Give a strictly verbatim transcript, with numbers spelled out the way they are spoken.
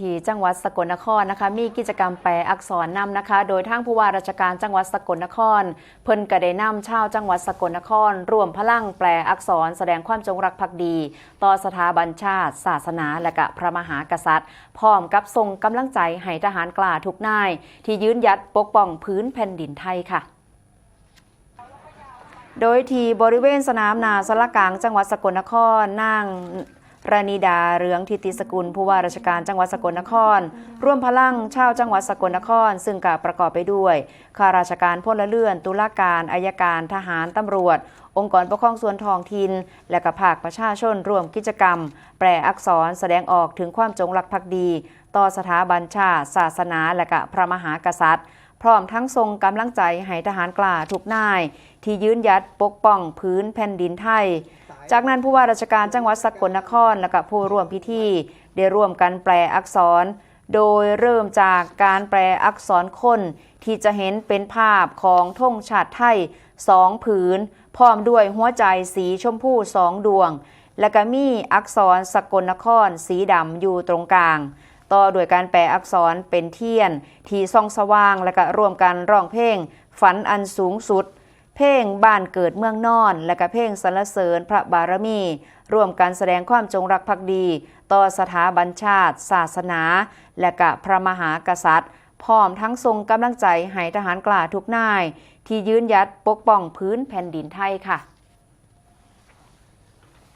ที่จังหวัดสกลนครนะคะ มีกิจกรรมแปลอักษรนำนะคะ โดยทางผู้ว่าราชการจังหวัดสกลนคร เพิ่นก็ได้นำชาวจังหวัดสกลนคร ร่วมพลังแปลอักษรแสดงความจงรักภักดี ต่อสถาบันชาติ ศาสนา และกะพระมหากษัตริย์ พร้อมกับส่งกำลังใจให้ทหารกล้าทุกนาย ที่ยืนหยัดปกป้องผืนแผ่นดินไทยค่ะ โดยที่บริเวณสนามหน้าศาลากลางจังหวัดสกลนคร นางรณิดา เรืองทิติสกุล ผู้ว่าราชการจังหวัดสกลนคร ร่วมพลังชาวจังหวัดสกลนคร ซึ่งก็ประกอบไปด้วยข้าราชการพลเรือน ตุลาการ อัยการ ทหาร ตำรวจ องค์กรปกครองส่วนท้องถิ่น และก็ภาคประชาชน ร่วมกิจกรรม แปลอักษรแสดงออกถึงความจงรักภักดี ต่อสถาบันชาติ ศาสนา และก็พระมหากษัตริย์ พร้อมทั้งส่งกำลังใจให้ทหารกล้าทุกนาย ที่ยืนหยัดปกป้องผืนแผ่นดินไทย จากนั้นผู้ว่าราชการจังหวัดสกลนคร และก็ผู้ร่วมพิธี ได้ร่วมกันแปลอักษร โดยเริ่มจากการแปลอักษรคน ที่จะเห็นเป็นภาพของธงชาติไทยสองผืน พร้อมด้วยหัวใจสีชมพูสองดวง และก็มีอักษรสกลนครสีดำอยู่ตรงกลาง ต่อด้วยการแปลอักษรเป็นเทียนที่ส่องสว่าง และก็ร่วมกันร้องเพลงฝันอันสูงสุด เพลงบ้านเกิดเมืองนอน และก็เพลงสรรเสริญพระบารมี ร่วมกันแสดงความจงรักภักดี ต่อสถาบันชาติ ศาสนา และก็พระมหากษัตริย์ พร้อมทั้งส่งกำลังใจให้ทหารกล้าทุกนาย ที่ยืนหยัดปกป้องผืนแผ่นดินไทยค่ะ